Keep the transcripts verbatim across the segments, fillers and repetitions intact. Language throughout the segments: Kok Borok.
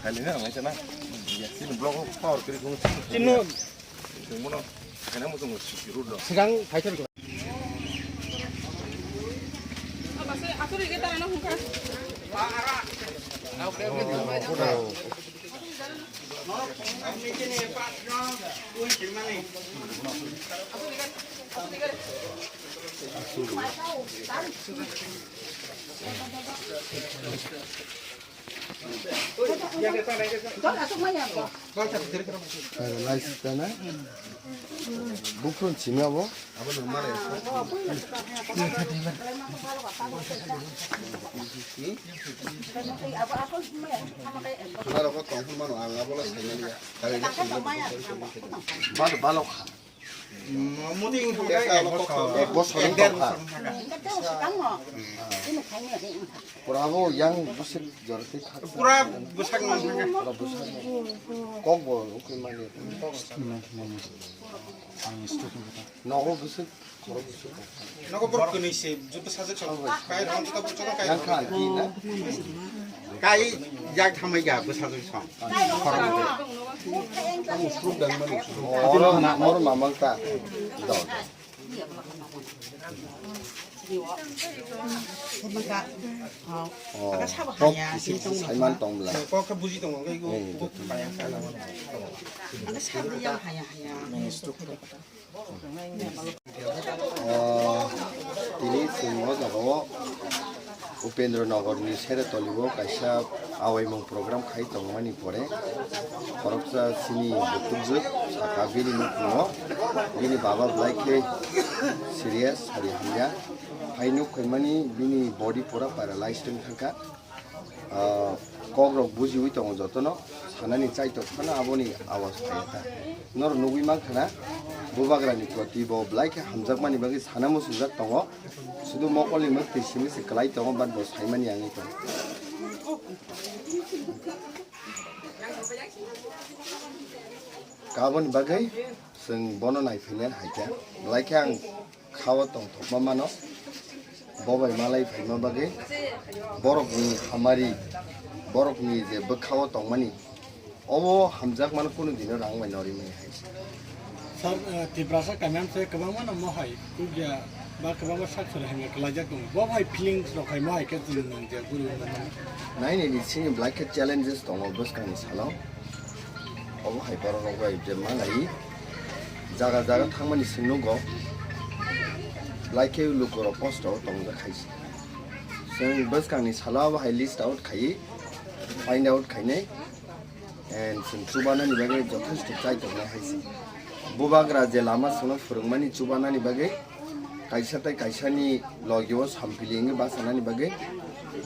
Khailini ang laisa na. Chini block o power kwrwi kung. Chini. Chwng bono khaina muchung rud rw. Sigang phaikhe. Paralyze tana. Bukrun simi abo. Balo, balo. Muting thangkha ek bosor wng tongkha. Pura bo yang bwswk jora tei kha. Pura bwsak nang thangkha. Pura bwsak. Kok bo ukui mani. Nogo bwswk, khoro bwswk. Nogo borok kwnwi se, joto sajak sajak. Kai rong joto joto kai. Yang kha ki na? Kai jak thamai ga bwsajak song. Oro, oro mamang ta. Do. Oh, kok isi saiman tong bla. Kok khe buji tongo, kok kaya kaya. Ang sabi yang haya haya. Oh, tini chwng o jaga o Upendra Nagar ni Seretoli o kaisa awaimung program khai tongmani pore khoroksa chini bukhukjwk saka bini nukhungo, bini baba belai khe serious, sari hamya. Hai nuk khaimani bini body pura paralyzed wng thangkha. Ah, kok rok bujiwi tongo jotono, sanani chaitok phano aboni awas phaiya ta. Norok nugwi mankha na, bubagrani proti bo belai khe hamjakmani bagwi sana muchungjak tongo. Sudu mokolni mwktwi simi se kwlai tongo, but bo saimani yangwi tongo. Kaboni bagwi chwng bono naiphainai hai khe, belai khe ang kha-o tongthokma mano. Bo bai malai phaima bagwi borokni hamari, borokni je bwkha-o tongmani, obo hamjakmano kunu dino rang bai nw rimani hai se. Sir, eh, Tiprasa kami amchai kwbangma no mohai tubya ba kwbangma sak sori hamya kwlaijak tongo. Bo hai feelings rok hai mohai khe chwng nang je guru nang. Nai nai di sini belai khe challenges tongo bwskangni salo. Obo hai borok rok bai je malai jaga jaga thangmani chwng nugo. Belai khe lukurok kosto o tongjak hai se. Chwng bwskangni salo abo hai list out khai, find out khainai. And chwng chubanani bagwi jothesto chai tongnai hai se. Bubagra je lama chwngno phwrwngmani chubanani bagwi kaisa tei kaisani logio sampili wngwi bachanani bagwi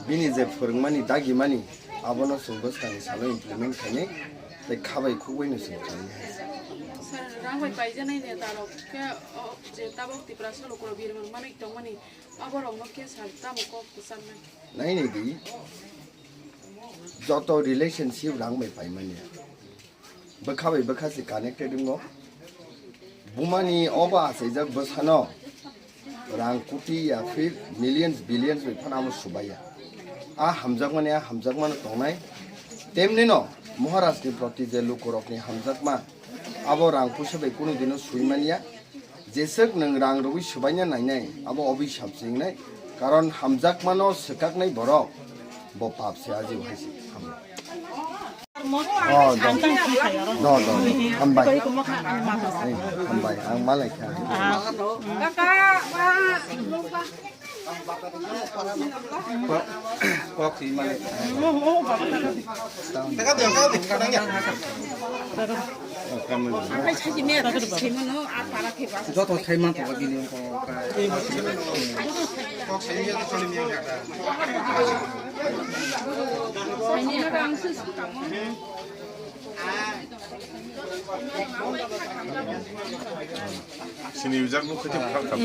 bini je phwrwngmani dagimani abono chwng bwskangni salo implement khainai tei khabai khukbaino chwng khainai hai se. Sir, rang bai paijanai netarok khe, o, je tabok Tiprasa lukurok birman manwi tongmani, aborokno khe sir tamo kok kwcharnai? Nai nai di. Joto relationship rang bai paimani. Bwkha bai bwkha se connected wngo. Bumani obo achaijak bwsano rang koti ya phir millions, billions bai phano amo subaiya. A hamjakmani, a hamjakmano tongnai. Temnino Maharajni proti je lukurokni hamjakma, abo rang puisa bai kunu dino suimaniya. Jeswk nwng rang rwui swbaina nainai, abo obisap se wngnai, karon hamjakmano swkaknai borok bo pap se ajio hai se. Oh, do. Do, do, do. Hambai. Eh, hambai. Ang malai kha. Kok, kok si malik. Joto sai man tongo bini kok. Sini ujak nuk kecil khap khap.